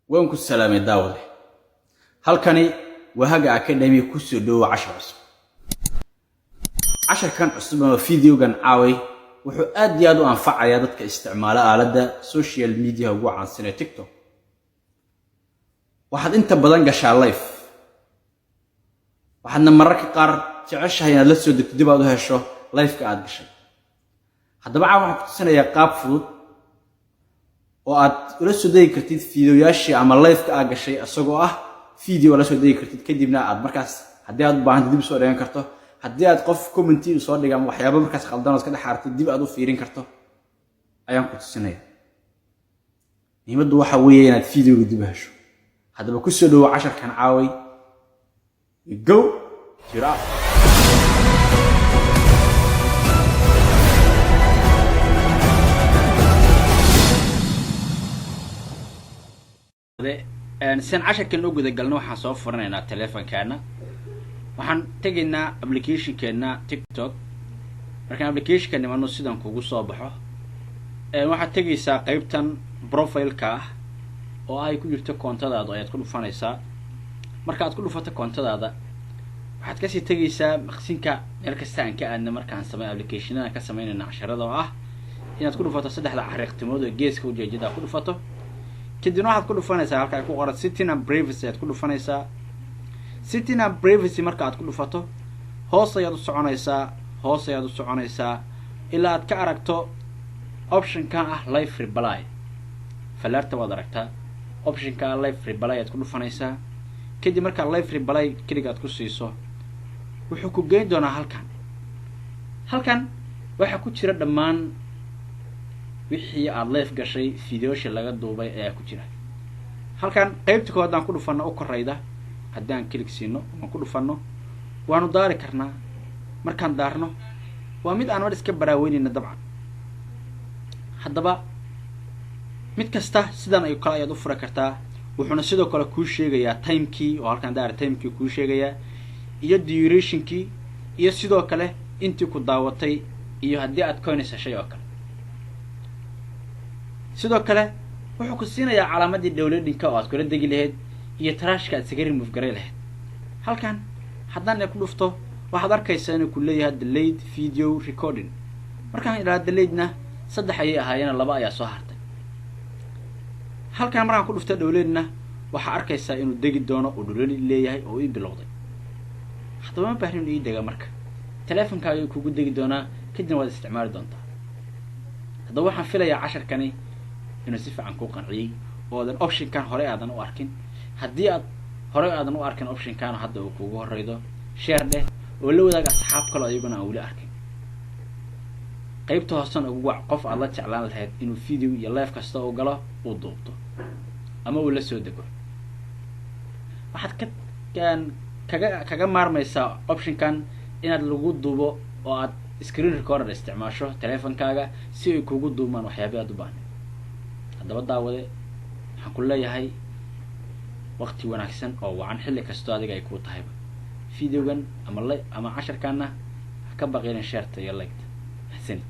Waan ku salaamay, daawade. Halkani waa Haga Academy. Kusoo dhowow cashar cusub. Casharkan cusub ama videogan caaway wuxuu aad iyo aad u anfacayaa dadka isticmaala aaladda social media ugu caansan ee TikTok. Waxaad inta badan gashaa live, waxaadna mararka qaar jeceshahay inaad la soo degto, dib aad u hesho liveka aad gashay. Haddaba caawa waxaan ku tusinayaa qaab fudud oo aad ula soo degi kartid fiidiyoyaashii ama liveka aad gashay, isagoo ah video la soo degi kartid, kadibna aad markaas haddii aad u baahanta dib soo dhigan karto, haddii aad qof comment soo dhiga ama waxyaaba markaas khaldan oo iska dhex aragtid dib aad u fiirin karto ayaan ku tusinaya. Muhiimaddu waxa weeye inaad videoga dib u hesho. Haddaba ku soo dhowo casharkan caaway. Go jira. Sian casharkan u gudagalno, waxaan soo furanaynaa telefonkeena, waxaan tegaynaa applicationkeena TikTok. Markaan applicationka nimano, sidan kugu soo baxo, waxaad tegaysaa qeybtan profileka ah oo ay ku jirto koontadaada ayaad ku dhufanaysaa. Marka aad ku dhufato koontadaada, waxaad kasii tegaysaa maqsinka meel kasta aan ka aadna markaan samey applicationada ka sameynayna casharada, oo ah inaad ku dhufato saddexda xariiqtimood oo geeska ujeedada ku dhufato. Kadibna waxaad ku dhufanaysaa halka ay ku qoran "Setting and privacy" ayaad ku dhufanaysaa. "Setting and privacy" marka aad ku dhufato, hoos ayaad u soconaysaa, hoos ayaad u soconaysaa ilaa aad ka aragto optionka ah "Live replay". Falaarta waad aragtaa, optionka ah "Live replay" ayaad ku dhufanaysaa. Kadib markaa "Live replay" keliga aad ku siiso, wuxuu ku geyn doonaa halkan. Halkan waxaa ku jira dhammaan wixii aada live gashay, fideosha laga duubay ayaa ku jira halkan. Qeybta kood haddaan ku dhufano, u korayda haddaan click siino ama ku dhufano, waanu daari karnaa. Markaan daarno, waa mid aan war iska baraaweyneyna dabcan. Haddaba mid kasta sidan ay kale ayaad u furi kartaa. Wuxuuna sidoo kale kuu sheegayaa timekii, oo halkaan daari timekii kuu sheegayaa, iyo durationkii, iyo sidoo kale intii ku daawatay, iyo haddii aad coins heshay oo kale. Sidoo kale wuxuu ku siinayaa calaamadii downloadinka oo aad kula degi lahayd iyo trashka aad isaga remove garay lahayd. Halkan haddaan ku dhufto, waxaad arkaysaa inuu ku leeyahay "Delete video recording". Markaan idhaha deletena, saddex ayay ahaayeen, laba ayaa soo hartay. Halkan markaan ku dhufto downloadna, waxaa arkaysaa inuu degi doono oo download leeyahay oo ii bilowday. Haddaba ma baahni inu ii dega, marka teleefonkaaga kugu degi doonaa, kadibna waad isticmaali doontaa. Haddaba waxaan filayaa casharkani inuu si fiican kuu qanciyey oo aadan optionkan horey aadan u arkin. Haddii aad horey aadan u arkin optionkan, hadda uu kugu horeydo, share dheh oo la wadaag asxaab kaloo iyaguna aan weli arkin. Qaybta hoosena ugu wac qof aad la jeclaan lahayd inuu video iyo live kasta uu galo uu duubto ama uu la soo dego. Waxaad ka kaga maarmaysaa optionkan inaad lagu duubo oo aad screen recorder isticmaasho teleefonkaaga si ay kugu duumaan waxyaabi aad u baahnayd. Haddaba daawade, waxaan ku leeyahay waqti wanaagsan oo wacan, xilli kastoo adiga ay kuu tahayba. Videogan ama casharkaana ha ka baqinin shareta iyo liketa. Mahadsanid.